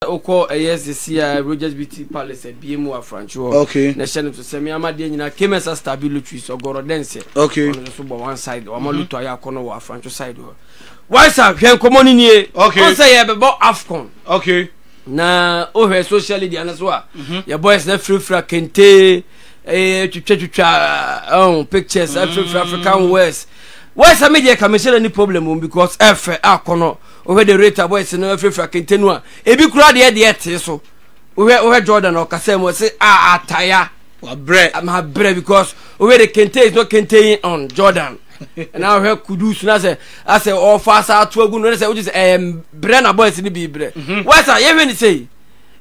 wokɔ ɛyɛ sisi a Rogers Beauty Palace abie mu wɔ Afrancho hɔ. Okay. Na ɛhyɛ no so sɛ me ama deɛ nyinaa Kmsa Stabi Lotteries ɔgɔrɔ dɛnsɛ. Okay. Ɔno nso so bɔ one side ɔma lotto ayɛ akɔnɔ wɔ Afrancho side hɔ. Waisa hwɛ nkɔmɔ no nie. Okay. Ɔn sɛ yɛbɛbɔ AFCON. Okay. Na wohwɛ social media no so a mhm. yɛ boys na firafira kente eh, twitwatwitwa oh, pictures afirafira mm. African wears. Waisa me deɛ ka mehyɛ da ni problem wɔ because ɛfɛ akɔnɔ wohwɛ the rate a boys no afirafira kente no a ebi kura deɛ deɛ ɛte so wohwɛ wohwɛ Jordan ɔkasa mu ɔse a ataya wabrɛ mabrɛ because wohwɛ the kente is not kente on Jordan na wohwɛ Kudus na sɛ asɛ ɔfa asa ato agu no sɛ wogye sɛ ɛyɛ brɛ na boys no bi brɛ mhm. wasa yɛhwɛ ne sei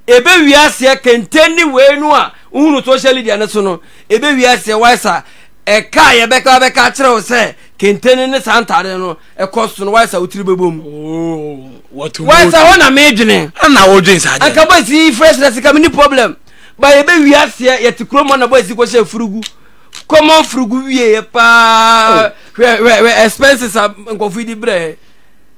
ebe wiaseɛ kente ne wei no a wohunu social media no so no ebe wiaseɛ wasa ɛka a yɛbɛka bɛka akyerɛ wo sɛ kente no ne saa ntade no ɛkɔ so no wayɛ sɛ wotiri bɛbɔ mu oh, wayɛ sɛ hɔ na medwene na wodwen saa anka boys yi fresh na sika meni problem ba yɛbɛ wiaseɛ yɛte kurom hɔ na boys yi kɔhyɛ furugu common furugu wieɛ paa oh. hwɛ hwɛ hwɛ expenses a nkɔfo yi di brɛ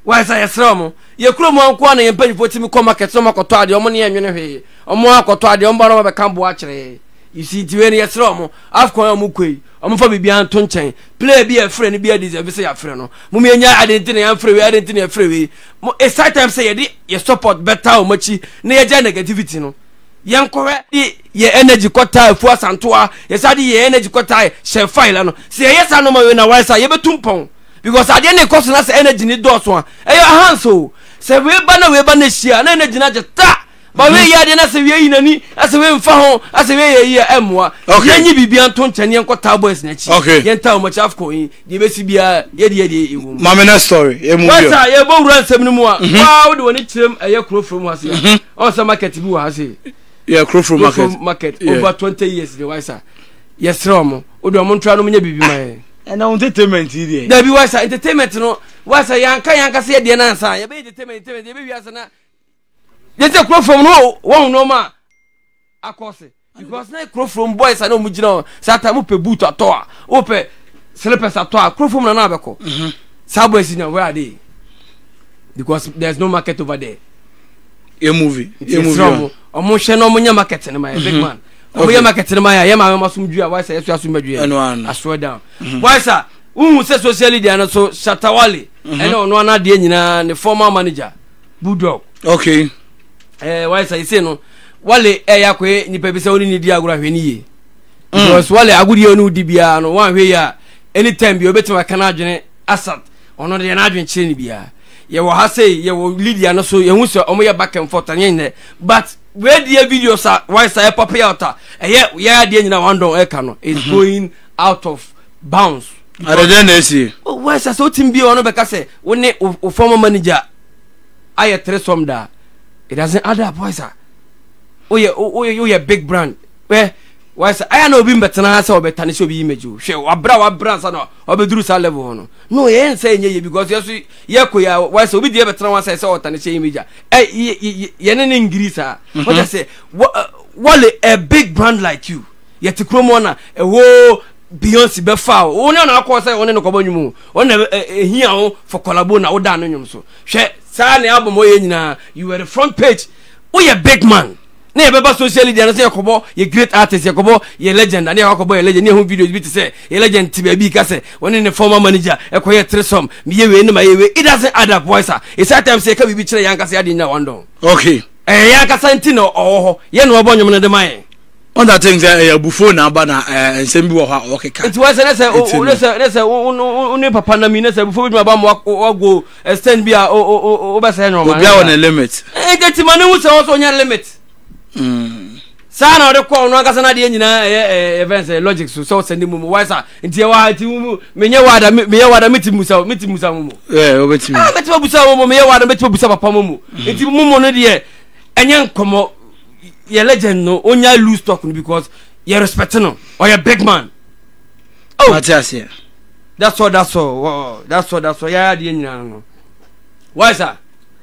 wayɛ sɛ yɛsrɛ ɔmo yɛ kurom hɔ nkoa na yɛn mpanyinfoɔ tumi kɔ market na ɔmo akɔtɔ adeɛ ɔmo ne yɛn nwene hwee ɔmo akɔtɔ adeɛ ɔmo ba na ɔmo abɛka boa kyerɛ you see nti wei no yɛsrɛ ɔmo afcon a ɔmo kɔ yi ɔmo fa biribiara nto nkyɛn player bi a yɛfrɛ no bi a deserve sɛ yɛafrɛ no mo yɛnya ade nti na yɛamfrɛ wei ade nti na yɛfrɛ wei mo it's high time sɛ yɛde yɛ support bɛta ɔmo akyi na yɛgya negativity no yɛnkɔhwɛ de yɛ energy kɔtaa afu asantoa yɛsa de yɛ energy kɔtaa hyɛ file no sɛ yɛyɛ saa nɔɔma wei na wayɛ sa yɛbɛtu mpɔn because adeɛ ne kɔ so na sɛ energy ne dɔɔso a ɛyɛ ahans o sɛ wei ba na wei ba na hyia na energy no agye ta ba wei yɛ adeɛ na sɛ wei yi n'ani na sɛ wei nfa ho na sɛ wei yɛ yi a ɛmmoa yɛnyi biribi anto nkyɛn yɛnkɔ taa boys n'akyi yɛn taa wɔn akyi afcon yi deɛ ebesi biara yɛde yɛ deɛ ɛwɔ mu. Maame na story emu bi. Wasa yɛbɔ wura nsɛm no mu a mhm. waa wode wɔn kyerɛm ɛyɛ kuro from ha se mhm. ɔn sɛ market bi wɔ ha se. Yɛ kuro from market. Market over 20 years de wasa yɛsrɛ wɔn wode wɔn ntura no nyɛ biribi ma yɛn. Ɛna entertainment yi deɛ. Dabi wasa entertainment no wasa yanka yanka sɛ yɛ deɛ nansa yɛbɛ entertainment entertainment yɛbɛ wiase na yɛsɛ kuro from no wɔn nneɛma akɔ se because na kuro from boys a na wɔn gyina hɔ saa time wopɛ boot atɔ a wopɛ slippers atɔ a kuro from na na abɛkɔ mhm. saa boys na where are they because there is no market over there. Yɛ movie yɛ movie ɔmo ɔmo hwɛ na ɔmo nyɛ market no ma yɛ big mhm. man ɔmo yɛ market no ma yɛ yɛ maame ɔmo asom dua why sɛ yɛ so asom bɛ dua yɛ I swear down mhm. why sɛ wohu sɛ social media no so Shatawale ɛne ɔno anadeɛ nyinaa ne former manager bulldog. Okay. Ɛɛ eh, wale sɛ ese no wale ɛyɛ eh, akɔyɛ nipa bi sɛ ɔne ne di agorɔ ahwɛ ne yie. Mm. Because wale agodie ɔne odi biara no wɔn ahwɛ yie a anytime bi ɔbɛtumi aka n'adwene asat ɔno deɛ n'adwene kyerɛ ne biara. Yɛwɔ ha sɛ yɛwɔ Lydia no so yɛhu sɛ ɔmo yɛ back and forth anyɛ nyɛ but wei deɛ videos a wale sɛ ɛpɔpe out a ɛyɛ yɛ adeɛ nyinaa wɔn dɔn ɛka no is mm-hmm. going out of bounds. Adede na esi. Wale sɛ sɛ wotim bi ɔno bɛka sɛ wo ne wo former manager ayɛ threesome da it doesn't add up why sir woyɛ woyɛ woyɛ big brand ɛ why sir ayɛ na obi mbɛtena ha sɛ ɔbɛta ne sɛ obi image o hwɛ wabra wabra nsa na ɔbɛduru saa level hɔ no no yɛn nsɛ nyɛ yɛ because yɛ so yɛ kɔ yɛ why sir obi deɛ bɛtena wɔn sɛ sɛ ɔta ne sɛ image a ɛ yɛ yɛ ne ne ngiri saa wɔkyɛ sɛ wɔle a big brand like you yɛte kurom hɔ na ɛwɔ Beyonce bɛfa o wo ne ɔna akɔ sɛ ɔne no kɔbɔ nnwom o ɔna ehia wo for collabo na woda no nnwom so hwɛ saa ne album ɔyɛ nyinaa you were the front page woyɛ big man na yɛbɛba social media no sɛ yɛkɔbɔ yɛ great artist yɛkɔbɔ yɛ legend ane yɛkɔbɔ yɛ legend ne yɛho videos bi te sɛ yɛ legend te baabi ka sɛ wɔne ne former manager ɛkɔyɛ threesome meyɛ wei ne mayɛ wei it doesn't add up boys a it's high time sɛ yɛka biribi kyerɛ yɛn ankasa yɛade nyina wɔn dɔn okay ɛyɛ yɛn ankasa nti na ɔwɔ hɔ yɛn na ɔbɔ nnwom no de ma yɛn Ɔn I think sɛ ɛyɛ abufuo na aba na ɛɛ nsɛm bi wɔ hɔ a ɔkeka. Nti wɔn sɛ ne sɛ ne sɛ ne sɛ wo ne papa nam yi ne sɛ abufuo bi dwuma ba mu wago extend bi a o bɛ sɛ nneɛma. Obi a wɔ ne limit. Nti ti ma ne hu sɛ wɔn sɛ ɔnya limit. Saa na ɔde kɔ ɔno ankasa n'adeɛ nyinaa ɛyɛ ɛyɛ fɛn sɛ logic so sɛ ɔsɛ ne mu mu wɔn sa nti ɛwɔ ha nti mu menyɛ wada meyɛ wada meti musa meti musa mu mu. Ɛɛ ɔbɛtumi. Ah mɛtumi abusa mu mu meyɛ wada mɛtumi abusa papa mu mu nti mu mu no deɛ ɛnyɛ nkɔmɔ. Yɛ legend no onya loose talk no because yɛ respect no ɔyɛ big man. Oh. Mate aseɛ. That's all that's all oh, that's all that's all yɛ adeɛ nyinaa no. Why sir?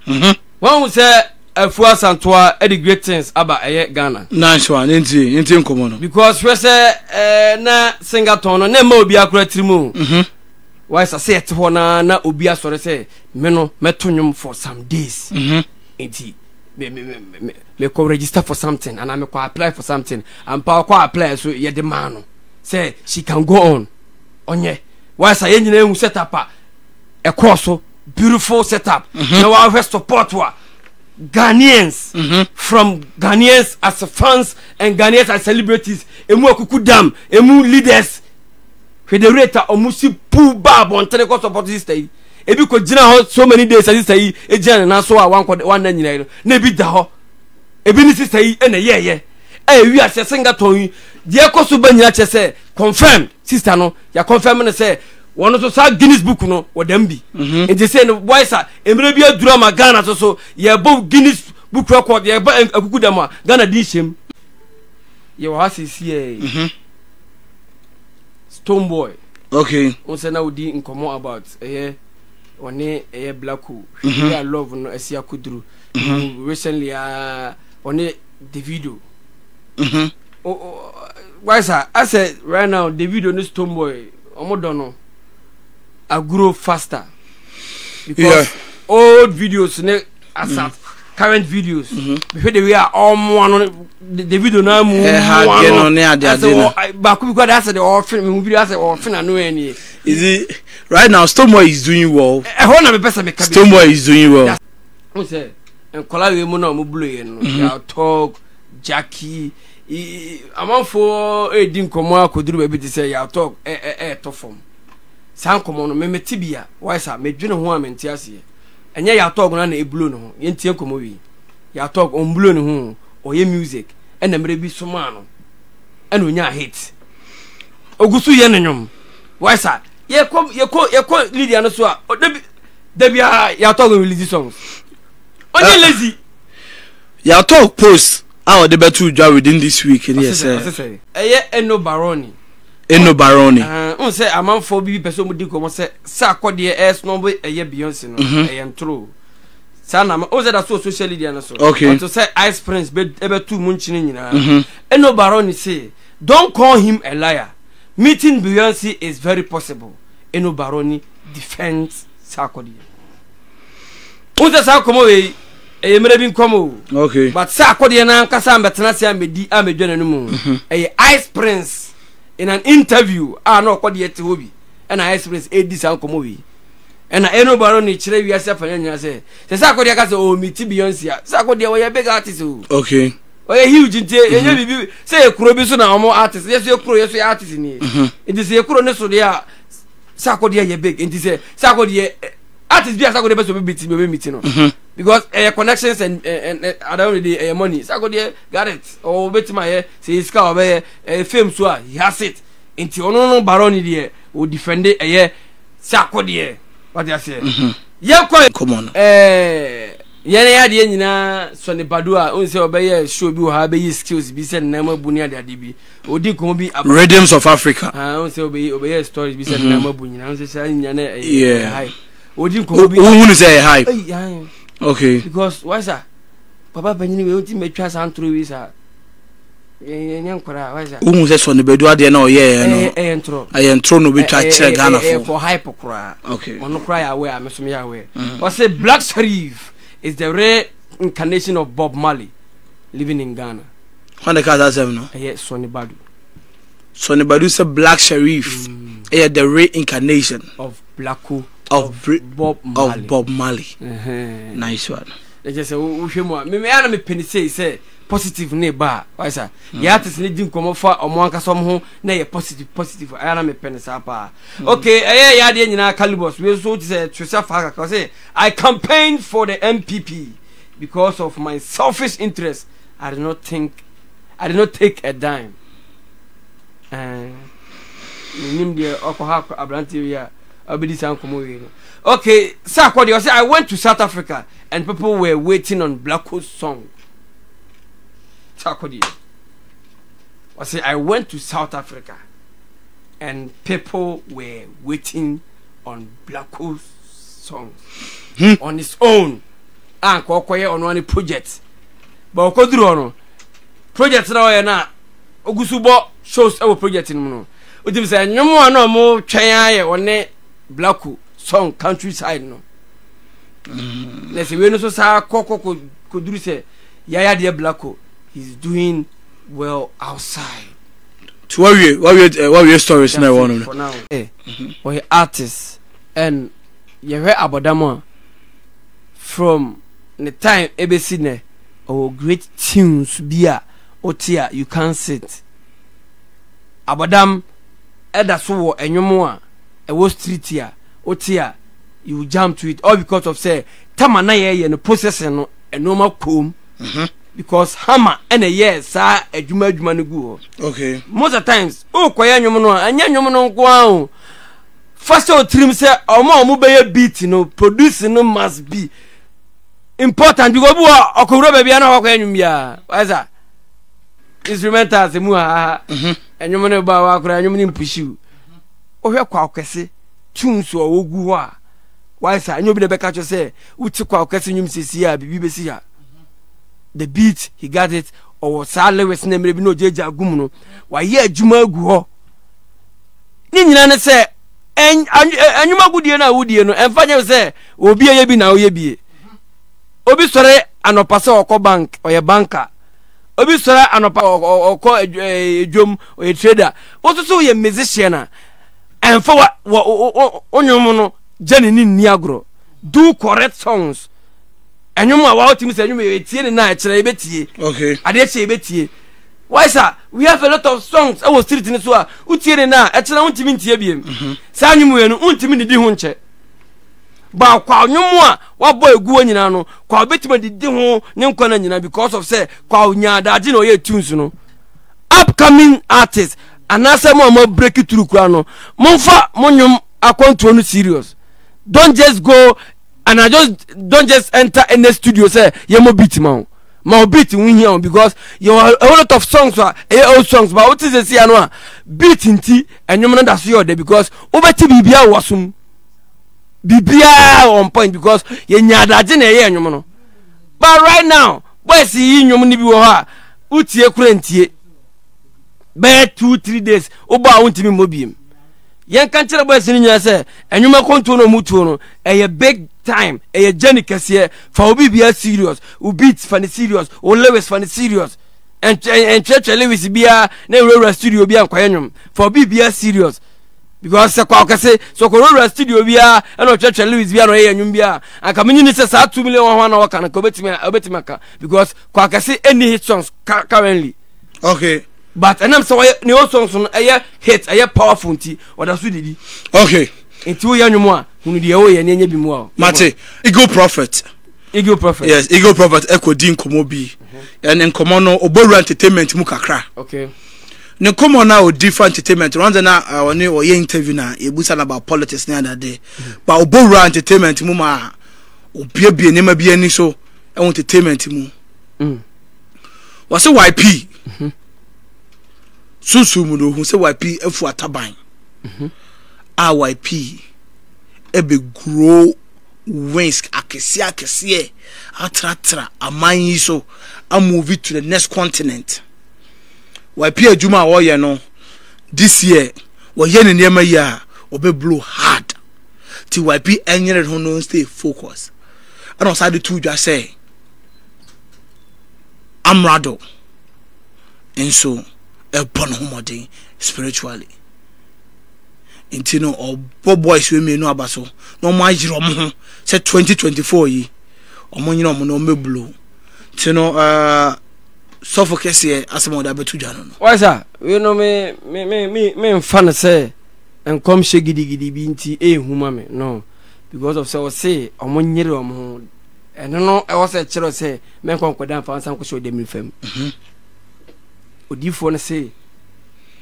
Mhm. Wɔn ho sɛ Afua Asantoa ɛde great things aba ɛyɛ Ghana. Nice one nti nti nkɔmɔ no. Because hwɛ sɛ ɛɛ na singaton no na ɛma obi akora tiri mu. Mhm. Why sir sɛ yɛte hɔ na na obi asɔre sɛ me no mɛto nnwom for some days. Mhm. Nti. Me me me me kɔ register for something anaa me kɔ apply for something. Ampa ɔkɔ apply so yɛde maa no sɛ she can go on. Ɔnyɛ. Wasa yɛn nyinaa ehu setup a ɛkɔɔ so beautiful setup. Mm -hmm. Na wahwɛ support a Ghanaians mm -hmm. from Ghanaians as fans and Ghanaians as celebrities. Emu akuku dam, emu leaders. Hwɛ the rate a ɔmo si pull ba abɔntene kɔ support sister yi. Ebi kɔ gyina hɔ so many days a sister yi gyina ne nan so a wankɔ wanna nyina yi no na ebi da hɔ. Ebi ne sister yi na ɛyɛɛyɛ. Ɛyɛ wiase singaton yi deɛ ɛkɔ so ba nyina kyerɛ sɛ confirmed sister no yɛ confirm no sɛ wɔn nso saa Guinness book no wɔdam bi. Mhm. Nti sɛ no boys a mmerɛ bi aduru ama Ghana so so yɛbɔ Guinness book record yɛbɔ akuku dam a Ghana din hyɛm. Yɛwɔ ha seesei yi. Mhm. Stonebwoy. Okay. Wo sɛ na wodi nkɔmmɔ about ɛyɛ ɔne ɛyɛ Blacko. Mm -hmm. a love no asi akoduru. Mm -hmm. Recently uh, ɔne Davido. Mm -hmm. Why sir? I said right now Davido ne Stonebwoy ɔmo dɔ no agro faster. Because yeah. old videos ne asat. Mm. Current videos. Mehwɛ the way a ɔmoa no Davido na mu moa no ne ade ade no. Baako bi kɔ de asɛ de ɔfe me hu video asɛ ɔfe na no ɛnie. Is it right now Stonebwoy is doing well. Ɛhɔ na mepɛ sɛ meka bi. Stonebwoy is doing well. Wo sɛ nkɔla wei mu na ɔmo blow yɛ no. Yaw Tog, Jackie, amanfoɔ ɛredi nkɔmɔ akɔduru baabi te sɛ Yaw Tog ɛɛtɔ fam. Saa nkɔmɔ no me mete bi a why sa medwene ho a mente aseɛ. Ɛnyɛ Yaw Tog no na ɛblow ne ho. Yɛntie nkɔmmɔ wei. Yaw Tog ɔmblow ne ho o, ɔyɛ music ɛna mmerɛ bi somaa no ɛna ɔnyaa hit. Ɔgu so yɛ ne nwom. Why sa? Yɛkɔ yɛkɔ yɛkɔ Lydia no so a, dabi dabi a Yaw Tog release songs. Ɔnyɛ eh, lazy. Yaw Tog post a ɔde bɛto dwa within this week ne yɛ sɛ. Ɛyɛ Eno Baroni. Eno Baroni. N sɛ amanfoɔ bi pɛ sɛ wɔn di nkɔmɔ sɛ sɛ akɔdeɛ ɛsnɔbo ɛyɛ Beyonce no mhm. ɛyɛ ntoro saa na o sɛ da so wɔ social media no so okay ɔto sɛ Ice Prince bɛ ɛbɛtu mu nkyene nyinaa mhm. Eno Baroni say don't call him a liar meeting Beyonce is very possible Eno Baroni defends saa akɔdeɛ n sɛ saa nkɔmɔ wei ɛyɛ mmerɛ bi nkɔm o okay but sɛ akɔdeɛ no ankasa ambɛtena ase ambɛdi ambɛdwa n'anum mhm. ɛyɛ Ice Prince in an interview a na ɔkɔdeɛ te hɔ bi ɛna Ice Prince ɛredi saa nkɔmɔ wei ɛna Eno Baroni kyerɛ wiase afa nyinaa sɛ sɛ sɛ akɔdeɛ ka sɛ ɔwɔ miti Beyonce a sɛ akɔdeɛ ɔyɛ big artist o okay ɔyɛ huge nti ɛnyɛ mhm. biribi sɛ yɛ kuro bi so na ɔmo artist yɛ so yɛ kuro yɛ so yɛ artist nie mhm. nti sɛ yɛ kuro ne so deɛ a sɛ akɔdeɛ yɛ big nti sɛ sɛ akɔdeɛ artist bi a Sarkodie bɛ sɛ obi meet obi meet no mhm. because ɛyɛ connections and and at the end of the day ɛyɛ money Sarkodie got it ɔwɔ obetumi ayɛ sɛ yɛ sika ɔbɛyɛ ɛyɛ fame so a he has it nti ɔno no baroni deɛ o defend ɛyɛ Sarkodie wate aseɛ mhm. yɛn kɔ ɛɛ yɛn yɛ adeɛ nyinaa Sonny Badu a n sɛ ɔbɛyɛ show bi wɔ ha bɛyi skills bi sɛ nneɛma bu ne adeade bi odi nkɔmɔ bi aba rhythms of Africa ah n sɛ ɔbɛyɛ ɔbɛyɛ stories bi sɛ nneɛma bu nyinaa n sɛ saa nyinaa na ɛyɛ hype odi nkɔmɔ bi wohunu sɛ ɛyɛ hype okay because why sir papa panyin wei oti mɛtwa saa ntoro wei saa yɛnyɛ nkwadaa why sir wohu sɛ Sonny Badu adeɛ na ɔyɛɛ no ɛyɛ ntoro ɛyɛ ntoro na obɛtwa kyerɛ Ghana fo ɛyɛ for hype koraa okay ɔno koraa yɛ aware a me so meyɛ aware ɔsɛ Black Sherif is the reincarnation of Bob Marley living in Ghana. Hwan na ɛka saa asɛm no? Ɛyɛ Sonny Badu. Sonny Badu sɛ Black Sherif mm. ɛyɛ the reincarnation of Blacko of, of Bob Marley. Of Bob Marley. Uh -huh. Nice one. Ɛkyɛ sɛ wohwɛ mu a meme ana mepɛ ne sei sɛ positive ne ba a wayɛ sa mm. yɛ artist ne di nkɔmmɔ fa ɔmo ankasa ɔmo ho na ɛyɛ positive positive ɛyɛ ana mepɛ ne saa paa mm. okay ɛyɛ yɛ adeɛ nyinaa calibus wei nso te sɛ te sɛ fa kakra sɛ I campaigned for the NPP because of my selfish interest I did not think I did not take a dime. Eh, menim deɛ ɔkɔ ha aberanteɛ wei a ɔbɛdi saa nkɔmmɔ wei no. Okay, sɛ akɔ deɛ ɔsɛ I went to South Africa and people were waiting on Blacko's song. Sɛ akɔ deɛ ɔsɛ I went to South Africa and people were waiting on Blacko's song hmm. on his own. A nka ɔkɔyɛ ɔno ne project. But ɔkɔduru hɔ no, project na ɔyɛ no a ogu so bɔ shows wɔ project no mu no, wotumi sɛ nnwom a na ɔmo twɛn ayɛ ɔne Blacko song countryside no. Mm. Na sɛ wei no so saa kɔ kɔ kɔ Kɔduru sɛ yaya deɛ Blacko he's doing well outside. Ti wawie wawie eh, wawie stories na ɛwɔ no no. Eh, ɔyɛ artist and yɛhwɛ abɔdam a from ne time ebesi nɛ ɔwɔ great tunes bi a wote a you can't sit. Abɔdam ɛda so wɔ ɛnwom a ɛwɔ street a wote a you jump to it all because of sɛ tama na yɛyɛ no processing no nneɛma kɔm mhm. because hammer ɛna ɛyɛ saa adwuma adwuma no gu hɔ okay most of times wokɔyɛ nnwom no a ɛnyɛ nnwom no nko ara o fa sɛ otirim sɛ ɔmo a ɔmo bɛyɛ beat no produce no must be important because obi wɔ ɔkɔwura baabi a na ɔkɔyɛ nnwom biara wayɛ sa instrumentals mu ha ha nnwom no ba wakora nnwom no mpuhyiw wohwɛ kwaw kɛse tunes a ɔwɔ gu hɔ a wayɛ saa ɛnyɛ obi na ɛbɛka kyerɛ sɛ wote kwaw kɛse nnwom siesie a biribi bɛsi ha the beat he got it ɔwɔ saa lyrics na mmerɛ bi na ɔgyagya agu mu no wayɛ adwuma agu hɔ ne nyinaa ne sɛ ɛnwom agodie no a wodie no ɛmfa nyɛ sɛ obi ɛyɛ bi na woyɛ bie obi sɔre anɔpa sɛ ɔkɔ bank ɔyɛ banker obi sɔre anɔpa ɔkɔ edwom ɔyɛ trader wososo yɛ musician a ɛnfa wa wɔ wo nnwom no gya ne ne nni agorɔ do correct songs ɛnwom a wɔatumi sɛ ɛnwom yɛ tie ne na ɛkyerɛ yɛbɛtie okay adeɛ kyɛ yɛbɛtie why sir we have a lot of songs ɛwɔ street no so a wotie ne na ɛkyerɛ wontumi ntie biem mhm. saa nnwom wei no wontumi didi ho nkyɛ ba kwa nnwom a wabɔ egu hɔ nyinaa no kwa obetumi adidi ho ne nkwa na nyinaa because of sɛ kwa nyaa adagye na ɔyɛ tunes no upcoming artists anaasɛ mo a mo break through koraa no momfa mo nnwom akwantuo no serious don't just go and I just don't just enter any studio sɛ yɛ mo beat ma wo ma wo beat ho hia wo because yɛ wɔ a whole lot of songs a ɛyɛ old songs ba wote sɛ sia no a beat nti ɛnwom no da so yɛ ɔdɛ because wobɛte biribiara wɔ wasom biribiara on point because yɛnya adagye na ɛyɛ ɛnwom no but right now boys yi nnwom no bi wɔ hɔ a wotie kora ntie bɛyɛ 2 3 days wobɔ a wontumi mmɔ biem. Yɛnka nkyerɛ boys no nyinaa sɛ ɛnwom akɔntuo no ɔmo tuo no ɛyɛ big time, ɛyɛ journey kɛseɛ. Fa wo biribiara serious, wo beat fa ne serious, wo lyrics fa ne serious. Ɛntwerɛtwerɛ lyrics biara na nwurawura studio bi a nkɔyɛ nwom. Fa wo biribiara serious because sɛ kwaw kɛse sɛ ɔkɔwurawura studio biara ɛna ɔtwerɛtwerɛ lyrics biara na ɔyɛ nwom biara anka menye ni sɛ saa 2 million wɔn ho na wɔka no nka obetumi obetumi aka because kwaw kɛse ɛnni hit songs currently. But ɛnam sɛ ɔyɛ ne old songs no ɛyɛ hit ɛyɛ powerful nti ɔda so didi. Nti woyɛ nnwom a hunu deɛ woyɛ ne ɛnyɛ bi mu a. Mate Eagle Prophet. Eagle Prophet. Yes, Eagle Prophet ɛkɔ di nkɔmɔ bi. Ɛne nkɔmɔ no ɔbɔwura entertainment mu kakra. Ne nkɔmɔ no a ɔdi fa entertainment no wɔn na ɔne ɔyɛ interview na yɛbusa no about politics ne adade. But ɔbɔwura entertainment mu ma obiebie nneɛma bi ani so ɛwɔ entertainment mu. Wɔsɛ YP. Sunsun mu no ohun sɛ YP afu ataban a YP ɛbɛ grow wings akɛseɛ akɛseɛ atratra aman yi so a move to the next continent. YP adwuma a wɔyɛ no this year wɔyɛ ne nneɛma yi a wɔbɛ blow hard. Ti YP ɛnyere ho no stay focus. Ɛna ɔsan de to dwa sɛ Amrado nso ɛbɔ ne ho mmɔden spiritually. Nti no ɔbɔ boys wei mmienu aba so na wɔn ayere wɔn ho sɛ 2024 yi wɔn nyere wɔn na wɔn bɛ blow. Nti no ɛɛ sɔfo kɛseɛ asɛm a ɔde abɛto dwa no no. Why sir, wei no me me me me me nfa no sɛ nkɔmhyɛ gidigidi bi nti ehu ma me no because of sɛ ɔse ɔmo nyere ɔmo ho ɛno no ɛwɔ sɛ kyerɛ sɛ mɛnkɔ nkɔda mfa nsa nkɔhyɛ ɔda mi fam. Odiifoɔ no se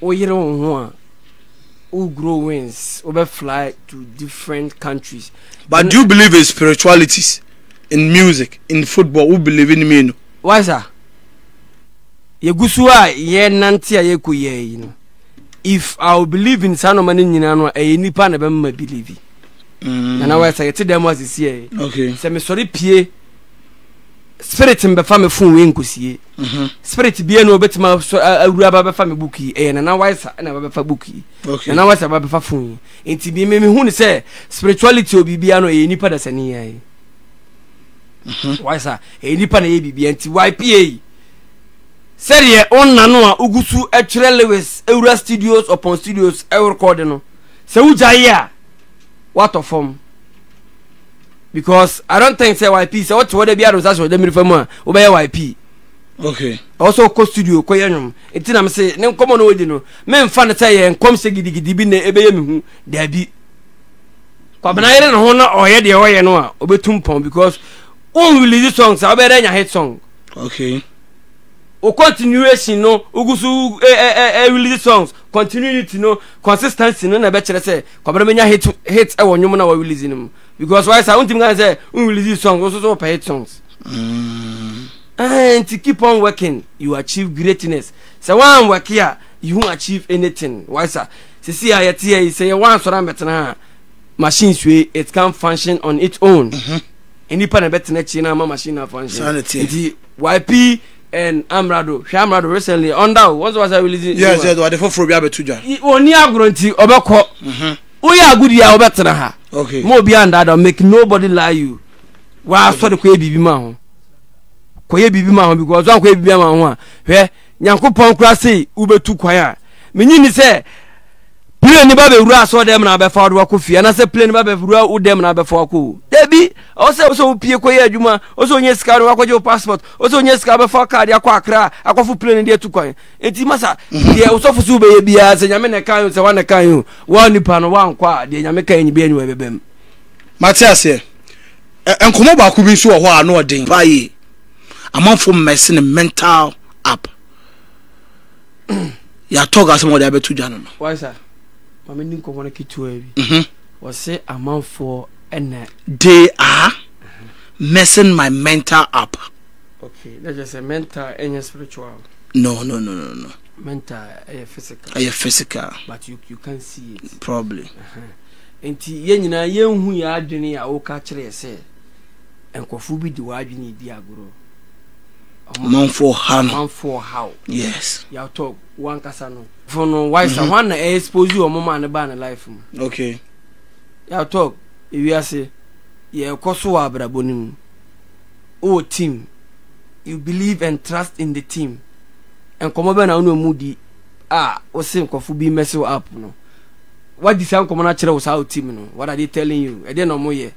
woyere wo ho a wo grow wings wobɛ fly to different countries. But do you believe in spiritualities in music in football wo believe in me no? Why sir? Yɛgu so a yɛnante a yɛkɔ yɛ yi no if I will believe in saa nɔɔma no nyinaa no a ɛyɛ nipa na ɛbɛma believe. Nana why sir yɛte dan mu asisi yɛ. Sɛ mesɔre pie spirit mbɛfa me phone wei nkosie. Spirit bia no obetuma awura ba bɛfa me book yi ɛyɛ Nana why sir ɛna ba bɛfa book yi. Nana why sir ba bɛfa phone yi. Nti bi me me hu ne sɛ spirituality obi bia no ɛyɛ nipa dasani yɛ. Why sa? Ɛyɛ nipa na ɛyɛ biribi nti YPA yi sɛdeɛ ɔnna no a wogu so twerɛ lyrics ewura studios upon studios ɛrekɔde no sɛ wogya yi a watɔ fam because I don't think sɛ YP sɛ wote hɔ da bi ado nsa hyɛ ɔda mmirifa mu a wobɛyɛ YP. Okay. Ɔwɔ sɛ ɔkɔ studio kɔyɛ nnwom nti na mese ne nkɔmmɔ no wɔdi no memfa no sɛ yɛ nkɔmhyɛ gidigidi bi na ɛbɛyɛ me hu daabi. Kwabena yere ne ho na ɔyɛ deɛ ɔyɛ no a ɔbɛtu mpɔn because won release songs a wobɛyɛ dɛ anya hit song. Okay. Wo continuation no wogu so eh, eh, eh, eh, release songs continuity no consistency no na ɛbɛkyerɛ sɛ Kwabena bɛnya hit hit ɛwɔ nnwom na wɔ release no mu because wayɛ saa wontumi ka sɛ won release songs wo nso so wopɛ hit songs. Mm. Eh, nti keep on working you achieve greatness sɛ woan work a you won't achieve anything wayɛ saa Sisi a yɛte ha yi, sɛ yɛwɔ ansɔre ambɛtena ha a, machines wei, it can't function on its own. Nnipa na ɛbɛtena akyi na ama machine na function. Saa na ɛteɛ. Nti YP and Amrado, hwɛ Amrado recently, ɔnda o, wɔn sɛ wasa release. Yes, yes, wɔde foforɔ bi abɛto dwa. Wɔnni agorɔ nti ɔbɛkɔ. Woyɛ agodie a wobɛtena ha. Okay. Ma obi andaadaa, make nobody lie you. Wasɔre kɔyɛ biribi ma ho. Kɔyɛ biribi ma ho because wankɔyɛ biribi ama ho a, hwɛ Nyankopɔn koraa sei wobɛtu kwan a, menye ni sɛ plane ba bɛwura asɔ dɛm na abɛfa wode wakɔ fie anaasɛ plane ba bɛwura wo dɛm na abɛfa wakɔ o dabi ɔwɔ sɛ sɛ wopie kɔyɛ adwuma ɔwɔ sɛ ɔnyɛ sika no wakɔgye wo passport ɔwɔ sɛ ɔnyɛ sika bɛfa kaa de akɔ akra akɔfo plane de atu kwan enti masa deɛ wosɔfo so wobɛyɛ biara sɛ nyame na ɛka sɛ wane ka o wa nipa no wankɔ a deɛ nyame ka nyi bɛyɛ ne wɔ ɛbɛbɛm mate aseɛ nkɔmmɔ baako bi nso wɔ hɔ a na ɔden paa yie amanfo mmɛse ne mental up yɛatɔ ga sɛ ma ɔde abɛto dwa no no why sir maame ni nkɔmmɔ no ketewa bi mhm. wɔse amanfoɔ ɛna they are messing my mental up okay na kyerɛ sɛ mental ɛnyɛ spiritual no no no no no mental ɛyɛ physical ɛyɛ physical but you, you can't see it probably uh-huh. nti yɛn nyinaa yɛnhu yɛn adwene a woka kyerɛ yɛ sɛ nkurɔfoɔ bi de w'adwene redi agorɔ. Amanfoɔ ha no. Amanfoɔ ha o. Yes. Yàtɔ wankasa no. Fo no why sa hwan na expose wɔn maa ne baa ne life mu. Okay. Yàtɔ ewiase yɛkɔ so wɔ abrabɔ no mu. Wowɔ team. You believe and trust in the team. Nkɔmɔ bɛn na wo ne wɔn di a wose nkurɔfo bi mess wo up no. Wadi saa nkɔmɔ no akyerɛ wo saa wo team no. What are they telling you? Ɛdeɛ na wɔn yɛ.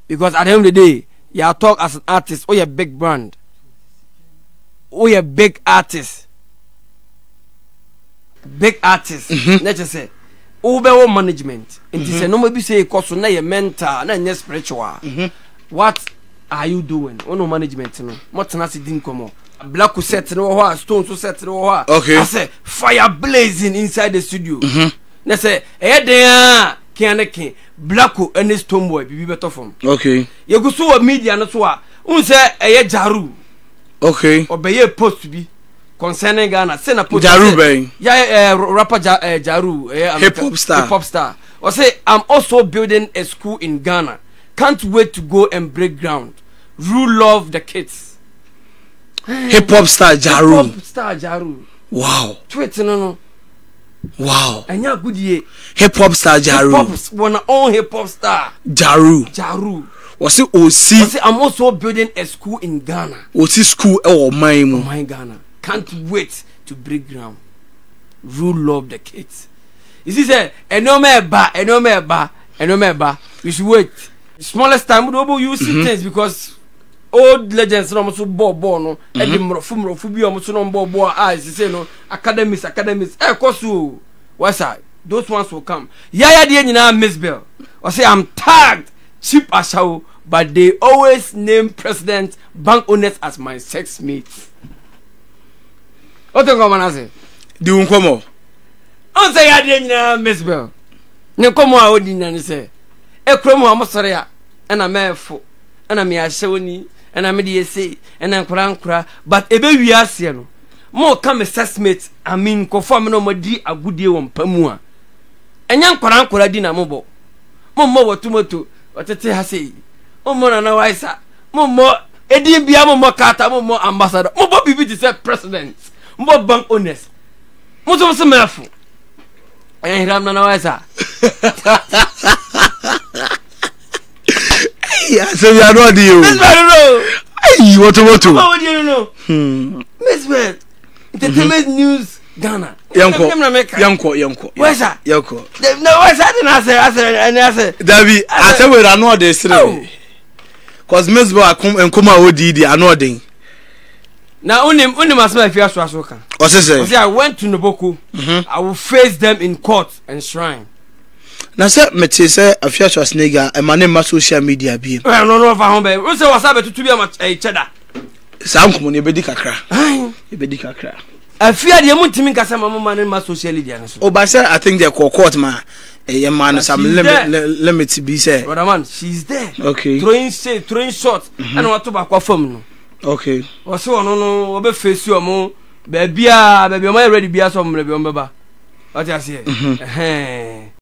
Because at the end of the day, yɛ talk as an artist, woyɛ big brand. Woyɛ big artist. Big artist. Mm -hmm. Na kyerɛ sɛ wobɛwɔ management. Nti sɛ mhm. nneɛma bi sɛ kɔ so na yɛ mental na nyɛ spiritual. Mm -hmm. What are you doing? Wo no management no. Mo tena ase di nkɔmmɔ. Black set no wɔ hɔ a stone so set no wɔ hɔ a. Okay. Asɛ fire blazing inside the studio. Mm -hmm. Na sɛ ɛyɛ den a kea ne ke. Blacko ne Stonebwoy biribi bɛtɔ fam. Okay. Yɛgu so wɔ media no so a, wohu sɛ ɛyɛ Jaru. Okay. Ɔbɛyɛ post bi concerning Ghana. Sɛ na post. Jaru bɛn? Ya eh, rapper ja, eh, Jaru. Eh, hip hop star. Hip hop star. Ɔsɛ I'm also building a school in Ghana. Can't wait to go and break ground. Rule love the kids. Hip hop star Jaru. Hip hop star Jaru. Wow. Tweet no no. Wow. Ɛnyɛ agodie. Hip hop star Jaru. Hip hop wɔn na own hip hop star. Jaru. Jaru. Wɔsi osi. Wɔsi I'm also building a school in Ghana. Osi school ɛwɔ ɔman mu. Ɔman Ghana. Can't wait to break ground. Rule love the kids. You see sɛ ɛnneɛma ɛba ɛnneɛma ɛba ɛnneɛma ɛba you should wait. Smallest time you see mm -hmm. things because old legends na wɔn nso bɔɔ bɔɔl no ɛde mhm. mmorɔfo mmorɔfo bi a wɔn nso na wɔn bɔɔ bɔɔl a ɛsese no academies academies ɛkɔ so o wasa those ones will come yaya deɛ nyinaa miss bell ɔsɛ i'm tagged cheap asawo but they always name president bank owners as my sex mates o te nkɔmɔ n'ase. di nkɔmɔ. ɔn sɛ yadeɛ nyinaa miss bell ne nkɔmɔ a odi nyinaa ne sɛ ekurom a wɔn sɔre a ɛna mɛɛfo. ɛna me ahyɛwoni ɛna me deɛ sei ɛna nkora nkora but ebe wie aseɛ no mo ka me sesmate I mean nkɔfo a me na wɔn adi agodie wɔ mpa mu a ɛnyɛ nkora nkora di na mo bɔ mo mmɔ wɔ tomato ɔtete ha sei mo mmɔ nana waisa mo mmɔ edin bia mo mmɔ kata mo mmɔ ambassador mo bɔ biribi te sɛ president mo bɔ bank owners mo nso mo se mɛfo ɛyɛ hiram nana waisa. Ayi asɛm yi ano ɔde o. Mezbel no. Ayi wotowoto. Ɔmo di no no. Mezbel entertainment news Ghana. Yɛnkɔ yɛnkɔ yɛnkɔ. Wɛsa. Yɛnkɔ. Na wɛsa de na asɛ asɛ ɛne asɛ. Dabi asɛ wɛrɛ ano ɔde sere. Cause Mezbel akom nkɔmɔ a odi di ano ɔden. Na unim unim asɛm a efi aso aso ka. Ɔsɛ sɛ. Ɔsɛ I went to Noboko. Mm -hmm. I will face them in court and shrine. Na sɛ mete sɛ Afia Schwarzenegger ɛma ne mma social media biem. Ɛ no no ɔfa ho bɛn. Wo sɛ wasa bɛtutu bi ama ɛyɛ kyɛ da. Saa nkɔmɔ no yɛbɛdi kakra. Yɛbɛdi kakra. Afia deɛ mu ntumi nkasa ma mo ma ne mma social media no so. O ba sɛ I think deɛ kɔ court ma ɛyɛ ma no some limit limit bi sɛ. Brother man she is there. Okay. Throwing shade throwing shot. Ɛna wato baako afam no. Okay. Wɔsi ɔno no wɔbɛ face ɔmo baabi a baabi ɔmo ayɛ ready bi asɔ ɔmo baabi ɔmo bɛba. Wate aseɛ. Ɛhɛn.